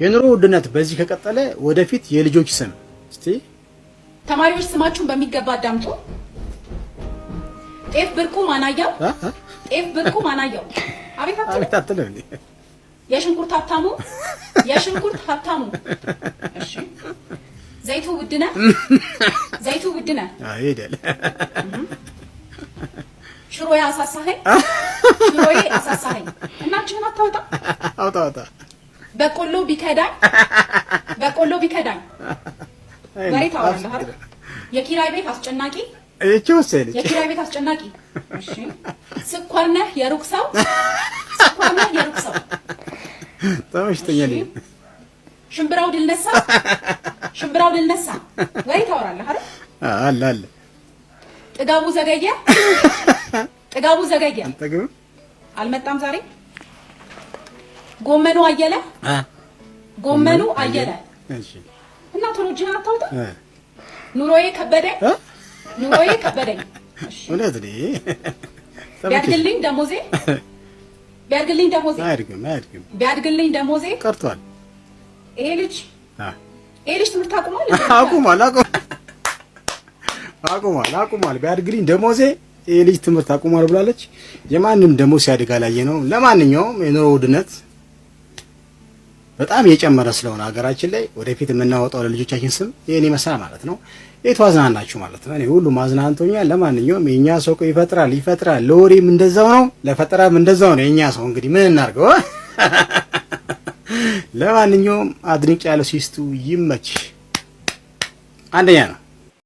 የኑሮ ውድነት በዚህ ከቀጠለ ወደፊት የልጆች ስም እስቲ። ተማሪዎች፣ ስማችሁን በሚገባ አዳምጡ። ጤፍ ብርቁ ማናየው፣ ጤፍ ብርቁ ማናየው። አቤት አትልም። አቤት አትልም እንዴ? የሽንኩርት ሀብታሙ፣ የሽንኩርት ሀብታሙ። እሺ፣ ዘይቱ ውድነህ፣ ዘይቱ ውድነህ። አዎ ይሄዳል። ሽሮዬ አሳሳኸኝ፣ ሽሮዬ አሳሳኸኝ። እና እጅህን አታወጣ። አውጣ አውጣ። በቆሎ ቢከዳኝ፣ በቆሎ ቢከዳኝ። ወሬ ታወራለህ አይደል? የኪራይ ቤት አስጨናቂ፣ እቺ ወሰደች። የኪራይ ቤት አስጨናቂ። እሺ፣ ስኳር ነህ የሩቅ ሰው፣ ስኳር ነህ የሩቅ ሰው። ተመችቶኛል። ሽምብራው ድል ነሳ፣ ሽምብራው ድል ነሳ። ወሬ ታወራለህ አይደል? አለ አለ። ጥጋቡ ዘገየ፣ ጥጋቡ ዘገየ። አንጠግብም። አልመጣም ዛሬ። ጎመኑ አየለ፣ ጎመኑ አየለ። እና ቶሎ እጅህን አታውጣ። ኑሮዬ ከበደኝ፣ ኑሮዬ ከበደኝ። እሺ። እውነት ነው። ቢያድግልኝ ደሞዜ፣ ቢያድግልኝ ደሞዜ። አያድግም አያድግም። ቢያድግልኝ ደሞዜ። ቀርቷል። ይሄ ልጅ፣ ይሄ ልጅ ትምህርት አቁሟል። አቁሟል አቁሟል አቁሟል። ቢያድግልኝ ደሞዜ፣ ይሄ ልጅ ትምህርት አቁሟል ብላለች። የማንም ደሞዝ ሲያድግ አላየ ነው። ለማንኛውም የኑሮ ውድነት በጣም እየጨመረ ስለሆነ ሀገራችን ላይ ወደፊት የምናወጣው ለልጆቻችን ስም ይሄን ይመስላል ማለት ነው። የቱ አዝናናችሁ ማለት ነው። እኔ ሁሉም አዝናንቶኛል። ለማንኛውም የኛ ሰው እኮ ይፈጥራል ይፈጥራል። ለወሬም እንደዛው ነው፣ ለፈጠራም እንደዛው ነው። የኛ ሰው እንግዲህ ምን እናድርገው? ለማንኛውም አድንቅ ያለው ሲስቱ ይመች። አንደኛ ነው።